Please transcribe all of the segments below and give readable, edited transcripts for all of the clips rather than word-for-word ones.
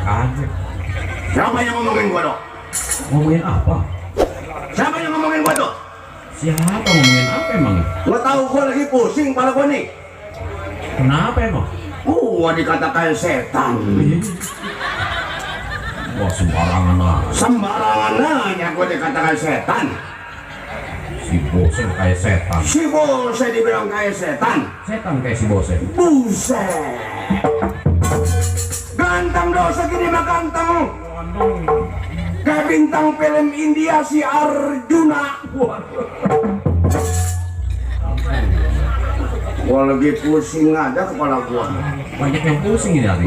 kaget. Siapa yang ngomongin gua dok? Ngomongin apa? Siapa yang ngomongin gua dok? Siapa ngomongin apa emang? Gua tahu gua lagi pusing kepala gua nih. Kenapa emang? Gua dikatakan setan. Wah sembarangan lah. Sembarangan aja gua dikatakan setan. Si Bose kayak setan. Si Bose dibilang kayak setan. Setan kayak si Bose. Buset. Ganteng dong, segini mah ganteng. Kayak bintang film India si Arjuna. Gua lagi pusing aja kepala gua. Banyak yang pusing ini hari.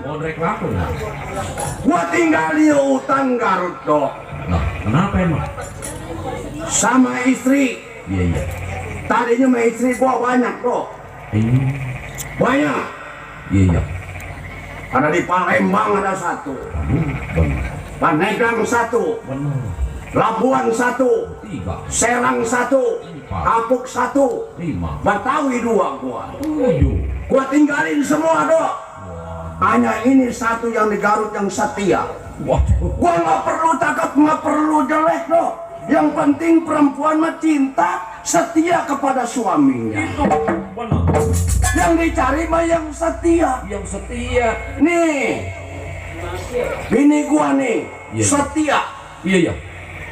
Odrek laku nggak? Gua tinggal di hutan Garut dok. Nah, kenapa emang? Sama istri. Iya iya. Tadinya sama istri gua banyak dok. Banyak. Iya iya. Ada di Palembang ada satu. Benar. Pandeglang satu. Benar. Labuan satu. 3. Serang satu. Kapuk satu. 5. Betawi 2 gua. 7. Gua tinggalin semua dok. Hanya ini satu yang di Garut yang setia. Waduh. Gua nggak perlu cakep, nggak perlu jelek dok. Yang penting perempuan mah cinta, setia kepada suaminya. Itu benar. Yang dicari mah yang setia. Yang setia. Nih, bini gua nih Iya. setia. Iya iya.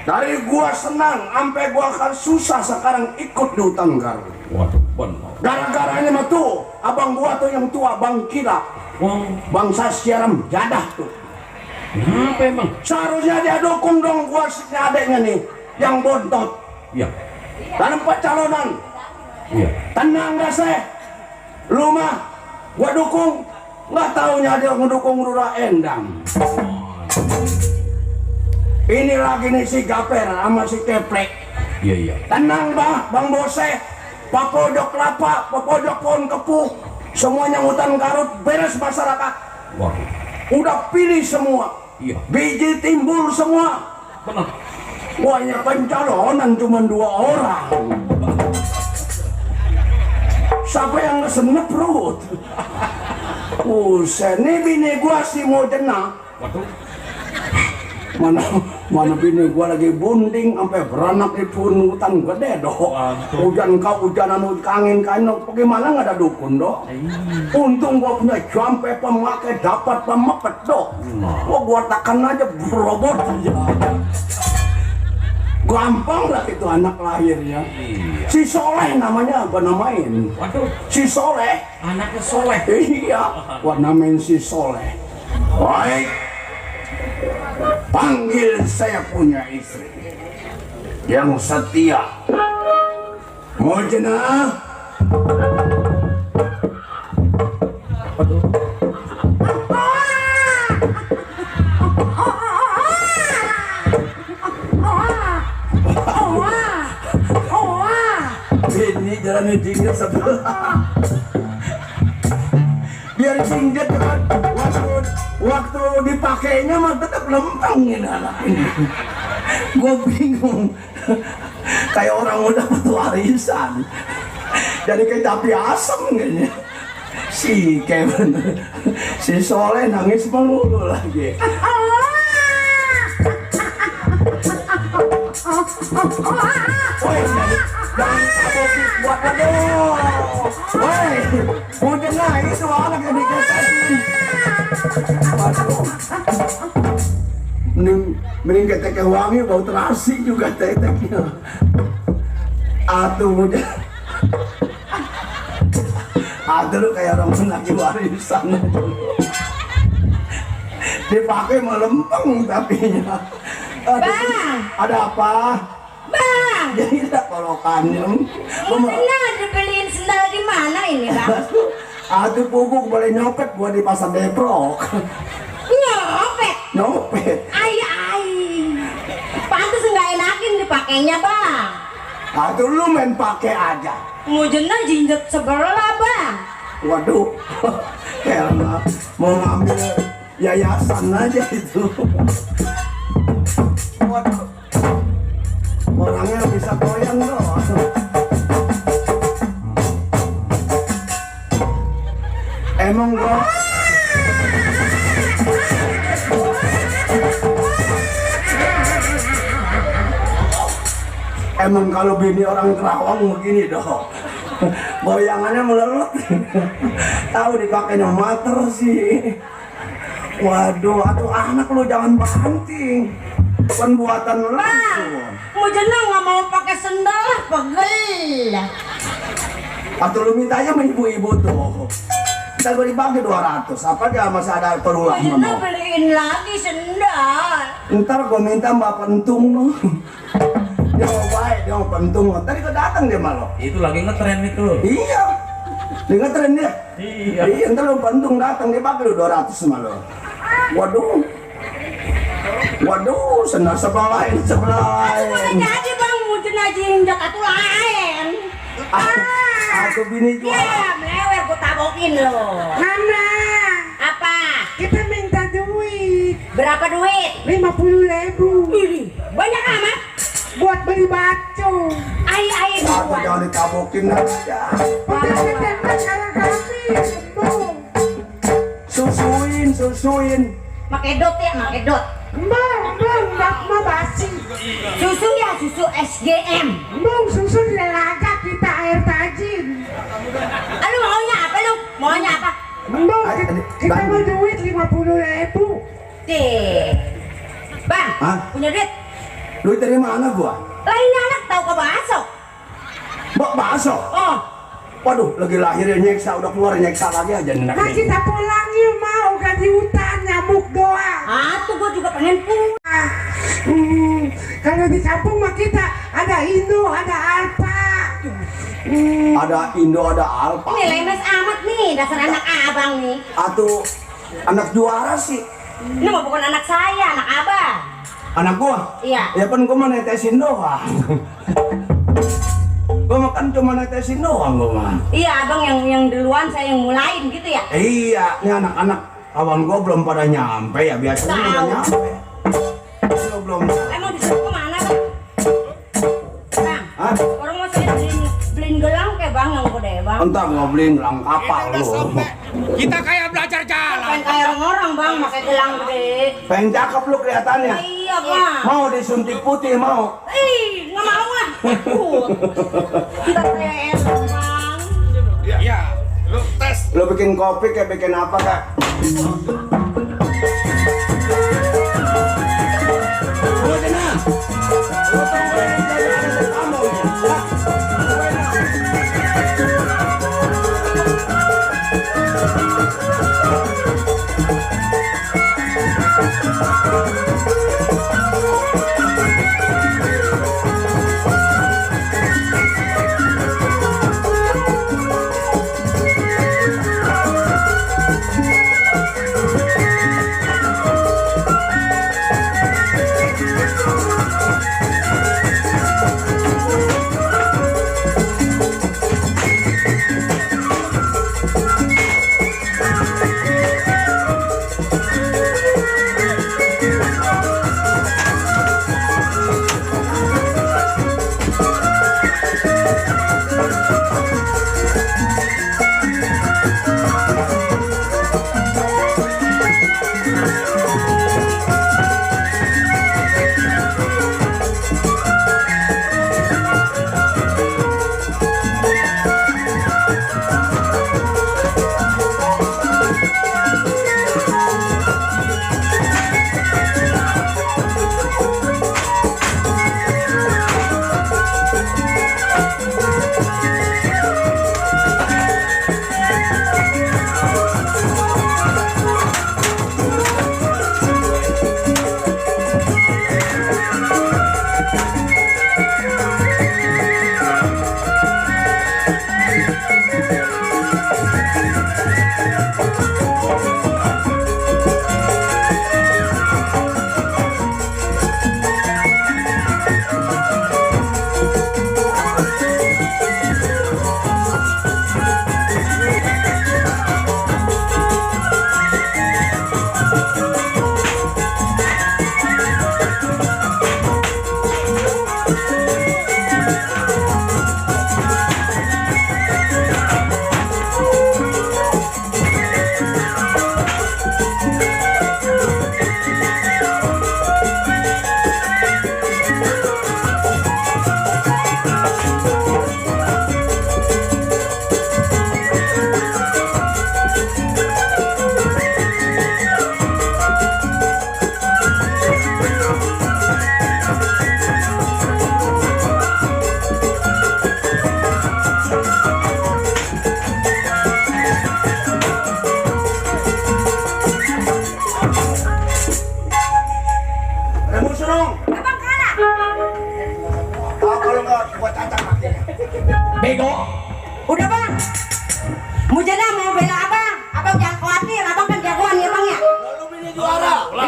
Dari gua senang, sampai gua akan susah sekarang ikut di hutan Garut. Waduh benar. Gara-gara ini mah tuh, abang gua tuh yang tua, Bang Kila, Wah. bangsa siaram jadah tuh. Kenapa emang? Seharusnya dia dukung dong gua adeknya nih, yang bontot. Iya. Dalam pencalonan, Iya. tenang gak sih? Lu mah, gua dukung. Nggak taunya dia ngedukung Lurah Endang. Ini lagi nih si Gaper sama si Keplek. Iya iya. Tenang Bang Bose. Papojok kelapa, papojok pohon kepuh. Semuanya hutan Garut beres masyarakat. Wah. Udah pilih semua. Iya. Biji timbul semua. Benar. Wahnya pencalonan cuma 2 orang. Siapa yang ngesenep perut? Buset, nih bini gua si Mojena. Waduh. Mana bini gua lagi bunding sampai beranak di hutan gede dok. Hujan angin kain bagaimana nggak ada dukun dok. Untung gua punya sampai pemakai dapat pemepet dok. Gua takkan aja robot aja. Gampang lah itu anak lahirnya. Si Soleh namanya, gua namain. Waduh. Si Soleh. Anaknya soleh. Iya, gua namain si Soleh. Baik. Panggil saya punya istri yang setia. Mojena. Waduh. Ini jalan jinget sebelah. Biar jinget kan. Waktu dipakainya mah tetap lempeng ini anak ini. Gue bingung. Kayak orang udah dapat warisan. Jadi kayak cabai asam kayaknya. Si Kevin, si Soleh nangis melulu lagi. Woi, jangan kabur buat aduh. Woi, mau dengar itu anak yang dikatain. Waduh. Mending ketek wangi bau terasi juga teteknya. Atuh muda. Atuh lu kayak orang menagi warisan. Dipakai melempeng tapinya. Bang, ada apa? Bang, Jadi tak kolokannya. benar dibeliin sendal di mana ini, Bang? Aduh pupuk boleh nyopet gua di pasar Deprok. Nyopet. Nyopet. Ay. Pantes nggak enakin dipakainya, Bang. Aduh lu main pakai aja. Mujena jinjet sebelah, Bang. Waduh. Karena mau ngambil yayasan aja itu. Waduh. Orangnya bisa goyang loh. Emang gua emang kalau bini orang Kerawang begini dong. Goyangannya melelet. Tahu dipakainya mater sih. Waduh, atuh anak lu jangan banting. Bukan buatan lu. Mau jenang nggak mau pakai sendal lah, pegel. Atau lu minta aja sama ibu-ibu tuh. Kita gue dibagi 200. Apa dia masih ada peluang? Mau jenang beliin lagi sendal. Ntar gue minta Mbak Pentung loh. Dia mau baik, dia mau Pentung. Tadi kau datang dia malu. Itu lagi ngetren itu. Iya. Dia ngetren dia. Iya. Iya, ntar lu Pentung datang dia pakai lu 200 malu. Waduh. Waduh, sendal sebelah lain, sebelah lain. Mana jadi bang, mau jenang jinjak atau lain. Aku bini jual. Ya, melewer gue tabokin lo. Mama, Apa? kita minta duit Berapa duit? 50.000 Ih, banyak amat. buat beli baju. Ayo Aku buruan. jangan ditabokin aja. Betul-betul masalah kami, Mbak. Susuin. Pakai dot ya, pakai dot. Mbak basi. Susu ya, susu SGM. Mbak, susu lelaga kita air tajin. Aduh maunya apa lu? Maunya apa? Mbak, kita mau duit 50.000. Bang, Hah? punya duit? Duit dari mana gua? Lain anak tahu ke bakso. Mbak bakso. Oh, Waduh, lagi lahirnya nyeksa, udah keluar nyeksa lagi aja nenek Nah, ini. kita pulang yuk, mau gak di hutan nyamuk doang. tuh gua juga pengen pulang. Kalau di kampung mah kita ada Indo, ada Alfa. Ada Indo, ada Alfa. Ini lemes amat nih, dasar anak abang nih. Atau anak juara sih. Ini mah bukan anak saya, anak abang. Anak gua? Iya. Ya kan gua mah netesin doang. Gua mah kan cuma netesin doang gua mah. Iya, abang yang duluan, saya yang mulain gitu ya. Iya, ini anak-anak kawan gua belum pada nyampe ya, biasanya udah Tahu. nyampe. Gua belum. Emang disuruh kemana bang? Bang, Hah? orang mau saya beliin gelang kayak bang yang gede bang. Entar gua beliin gelang kapal lu. Kita kayak belajar jalan. Pengen kayak orang-orang bang, pakai gelang gede. Pengen cakep lu kelihatannya. Iya bang. Mau disuntik putih mau. Ih, nggak mau lah. Kita tes bang. Iya. Lu tes. Lu bikin kopi kayak bikin apa kak? Lu tenang. Lu tungguin aja ada tamu ya.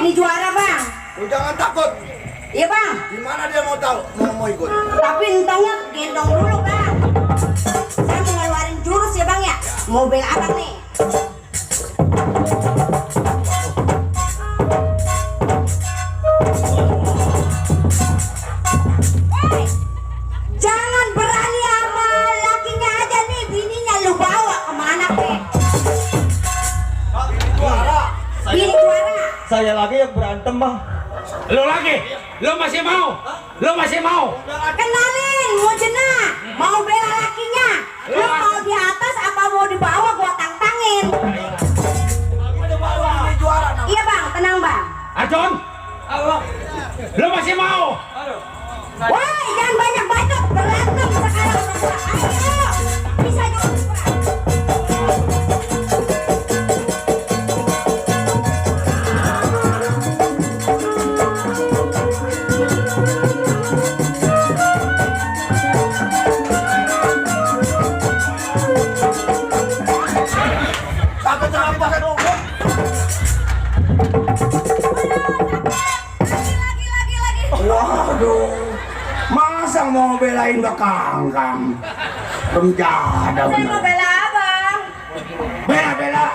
Bini juara bang. Lu jangan takut. Iya bang. Gimana dia mau tahu mau ikut? Tapi entongnya gendong dulu bang. Saya mau ngeluarin jurus ya bang ya. Mobil abang nih. Hey, jangan berani sama lakinya aja nih. Bininya lu bawa kemana kek? Bini juara. Saya lagi yang berantem, Bang. Lo lagi? Lo masih mau? Lo masih mau? Kenalin, mau jenah, mau bela lakinya. Lu mau di atas apa mau di bawah gua tantangin. Iya bang, tenang bang. Arjun? Lo masih mau? Woi, jangan banyak-banyak berantem sekarang sama gua. Ayo, bisa juga. Waduh, masa mau belain Kangkang? Penjada Saya mau bener. bela abang. Bela.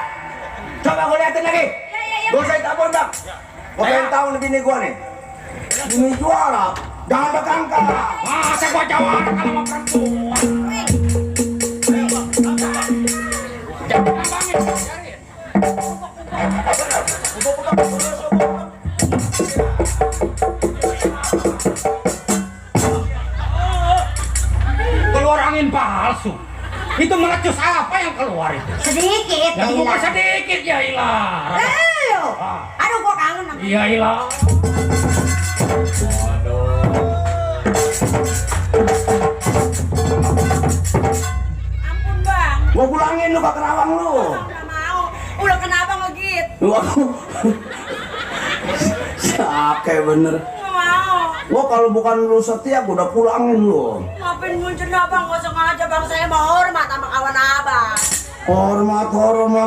Coba gue liatin lagi. Ya. Gue saya tabun bang. Gue pengen tahu nih bini gue nih. Bini juara, jangan Kangkang. Masa gua jawara kalau sama perempuan? Jangan abangin, biarin. Keluar angin palsu. Itu melecus apa yang keluar itu? Sedikit. Yang bukan hilang. sedikit ya hilang. Ayo. Aduh, gua kangen sama. Iya hilang. Ampun bang. Gue pulangin lu ke Kerawang lu. Nggak mau. Udah kenapa ngegit? Waduh. Sake bener. Nggak mau. Gua kalau bukan lu setia, gua udah pulangin lu. Ngapain muncul abang? Gak sengaja bang, saya mau hormat sama kawan abang. Hormat,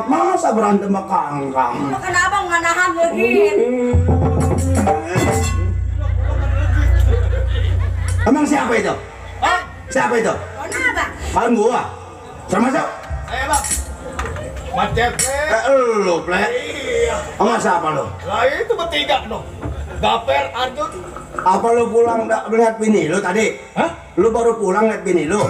masa berantem sama Kangkang? Lo kenapa nggak nahan ngegit? Emang siapa itu? Hah? Siapa itu? Mana abang? Kan gua. Termasuk? Ayo bang. Macet. Lu, Ple. Iya. Sama siapa lu? Lah itu bertiga no. Gaper, Arjun. Apa lu pulang lihat bini lu tadi? Hah? Lu baru pulang lihat bini lu?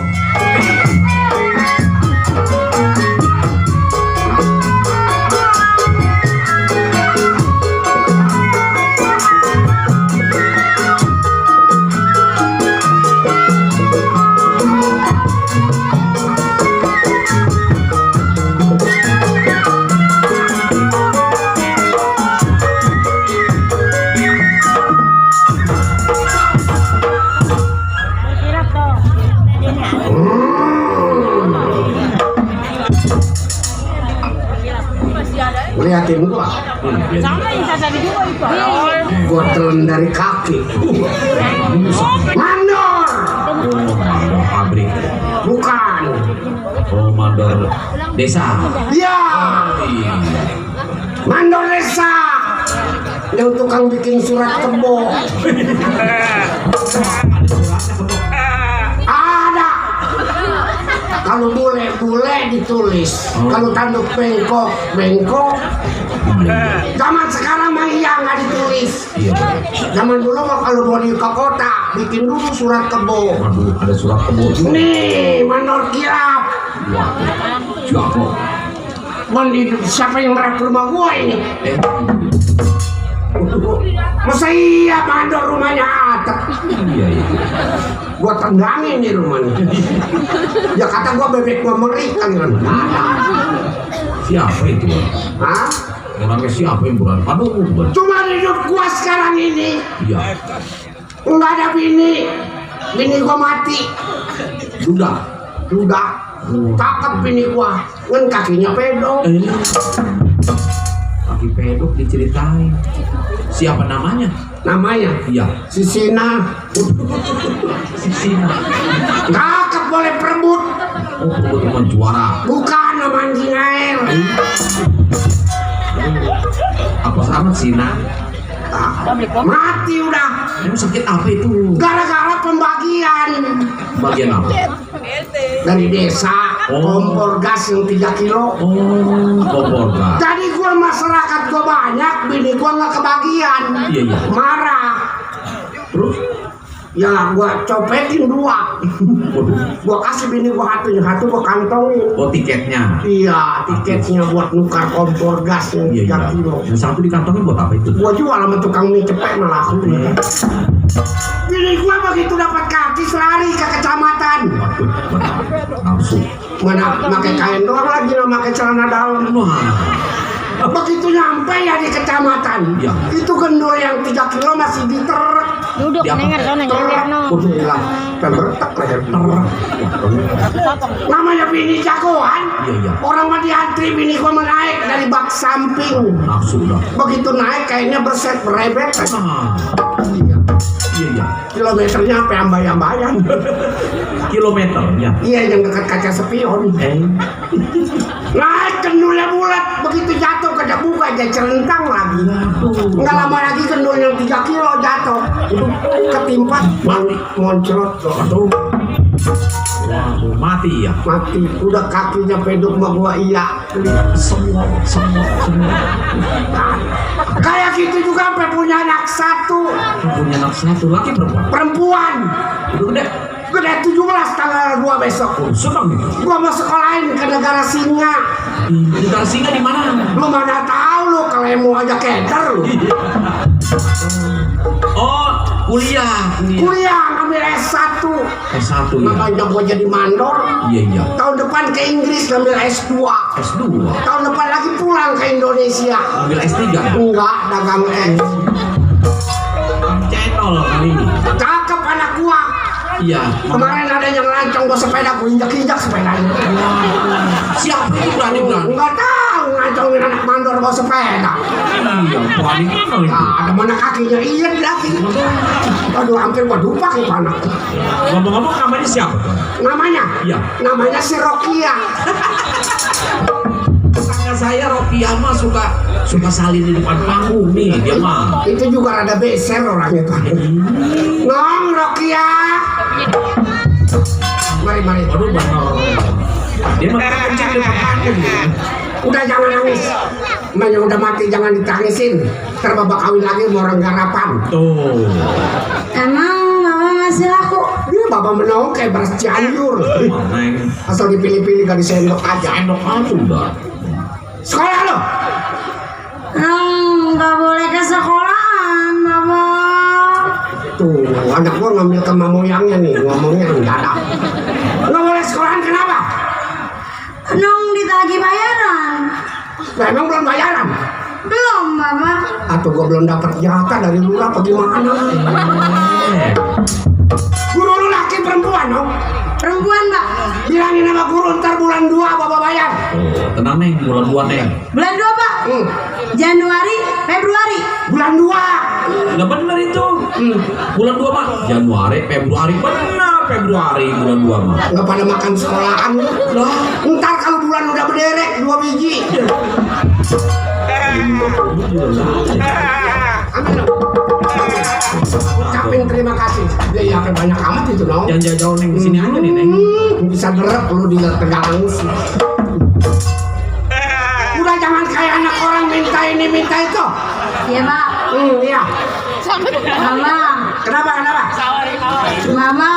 Liatin gua. Gua telan dari kaki. Mandor. Mandor pabrik. Bukan. Oh, mandor desa. Ya. Mandor desa. Yang tukang bikin surat kebo. Ada. Kalau bule ditulis. Kalau tanduk bengkok. Zaman sekarang mah iya nggak ditulis. Zaman dulu mah kalau mau di ke kota bikin dulu surat kebo. Aduh, ada surat kebo. Nih, Mandor Kirap. Siapa? Siapa yang ngerap rumah gua ini? Eh, Masa iya Mandor rumahnya atap? iya. Gua tendangin nih rumahnya. Ya kata gua bebek gua mengerikan kan. Siapa itu? Hah? Orangnya siapa yang bukan? Aduh, Cuma hidup gua sekarang ini iya. nggak ada bini gua mati. Sudah. Cakep bini gua, kan kakinya pedok. Kaki pedok diceritain. Siapa namanya? Namanya Iya. si Sina. Sina. Cakep boleh perebut. Oh, kebetulan juara. Bukan nama anjing air. Apa sama Sina? Mati udah. Emang sakit apa itu? Gara-gara pembagian Bagian apa? dari desa, kompor gas yang 3 kilo. Oh, kompor gas. Jadi gua masyarakat gua banyak, bini gua nggak kebagian. Iya, iya. Marah. Terus? Ya gua copetin 2. Gua kasih bini gua satu gua kantongin. Oh, tiketnya. Iya, tiketnya buat nukar kompor gas yang 3 kilo. Yang satu di kantongnya buat apa itu? Gua jual sama tukang mie cepet malah aku. Bini gua begitu dapat kaki lari ke kecamatan. Waduh, langsung. Mana pakai kain doang lagi, nggak pakai celana dalam. Begitu nyampe ya di kecamatan, Ya. itu gendul yang 3 kilo masih diter. Duduk nengar sana nyender no. Udah bilang, pembertek leher ter. Namanya bini jagoan. Iya, iya. Orang mah diantri, bini gua menaik dari bak samping. Langsung dah. Begitu naik kayaknya berset berebet. Ah, Iya. iya, iya. Kilometernya sampai ambayan-ambayan. Kilometernya. Iya, yang dekat kaca spion. Naik kendulnya bulat, begitu jatuh kena buka aja celentang lagi. Nggak lama lagi kendul yang 3 kilo jatuh, ketimpa moncrot. Aduh, Waduh, mati ya. mati. Udah kakinya peduk sama gua iya. Semua. Kayak gitu juga sampai punya anak 1 Punya anak satu laki perempuan. perempuan. Udah gede. Gede 17 tanggal 2 besok. Oh, senang gitu. Gua mau sekolahin ke negara singa. Di negara singa di mana? Lu mana tahu lu kalau mau aja keder lu. Oh, kuliah. Kuliah ngambil S1. S1 ya. Makanya gua jadi mandor. Iya, iya. Tahun depan ke Inggris ngambil S2. S2. Tahun depan lagi pulang ke Indonesia. Ambil S3 ya? Enggak, dagang es. Channel kali ini. Cakep anak gua. Iya. Kemarin ada yang lancong gua sepeda, gua injak-injak sepedanya. Siapa itu berani? Enggak tahu ngancongin anak mandor bawa sepeda. Iya, berani kan itu. Nah, ada mana kakinya iya lagi. Aduh, hampir gua dupak itu anak. Ngomong-ngomong namanya siapa tuh? Namanya? Iya. Namanya si Rokia. Tetangga saya Rokia mah suka salin di depan panggung nih dia mah. Itu juga rada beser orangnya tuh. Nong Rokia. Mari. Waduh benar. Dia mah kencing di depan panggung. Udah jangan nangis. Namanya udah mati jangan ditangisin. Ntar babak kawin lagi sama orang garapan. Tuh. Emang mama masih laku? Dia bapak menaung kayak beras Cianjur. Neng. Asal dipilih-pilih gak disendok aja. Enak aja udah. Sekolah lo. Nggak boleh ke sekolahan, mama. Tuh, anak gua ngambil ke moyangnya nih, ngomongnya enggak ada. Nggak boleh sekolahan kenapa? Nong ditagih bayaran. Nah, emang belum bayaran? Belum, mama. Atau gua belum dapat jatah dari lurah apa gimana? Guru lu laki perempuan dong? Perempuan, Mbak. Bilangin sama guru ntar bulan 2 bapak bayar. Oh, tenang Neng, bulan 2 Neng. Bulan 2, Pak. Januari, Februari. Bulan 2. Nggak bener itu. Bulan 2 mah Januari, Februari. Benar Februari bulan 2 mah. Nggak pada makan sekolahan lu. Ntar kalau bulan udah berderek 2 biji. Ambil dong. Ucapin terima kasih. Dia ya banyak amat itu dong. Jangan jauh-jauh Neng, di sini aja nih Neng. Bisa derep lu di Tegalang sih. Udah jangan kayak anak orang minta ini minta itu. Iya, Pak. Iya. Mama. Kenapa? Mama.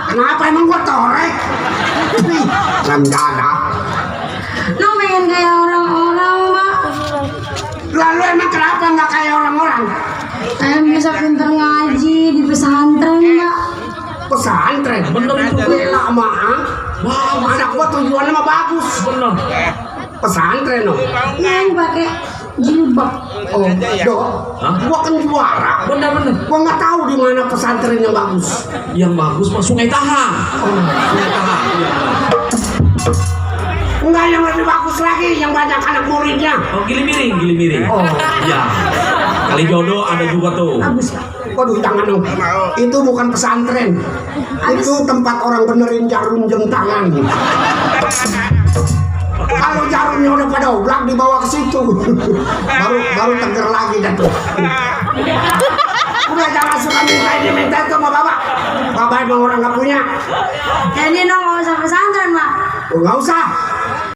Kenapa emang gua torek? Nggak. Nong pengen kayak orang-orang, Mbak. Lalu emang kenapa nggak kayak orang-orang? Saya bisa pinter ngaji di pesantren, Mbak. Pesantren. Bener itu. Bela maaf. Wah, anak gua tujuannya mah bagus. Bener. Pesantren dong. Yang pakai jilbab. Oh, dok. Gua kan juara. Bener. Gua nggak tahu di mana pesantren yang bagus. Yang bagus mah Sungai Tahang. Sungai Tahang. Enggak, yang lebih bagus lagi, yang banyak anak muridnya. Oh, Gili Miring. Oh. Ya. Kali jodoh ada juga tuh. Bagus, Pak. Waduh, jangan dong. Itu bukan pesantren. Itu tempat orang benerin jarum jam tangan. Kalau jarumnya udah pada oblak dibawa ke situ. baru teger lagi dah tuh. Udah jangan suka minta itu sama bapak. Bapak emang orang nggak punya. Ini nggak usah pesantren, Mak. Nggak usah.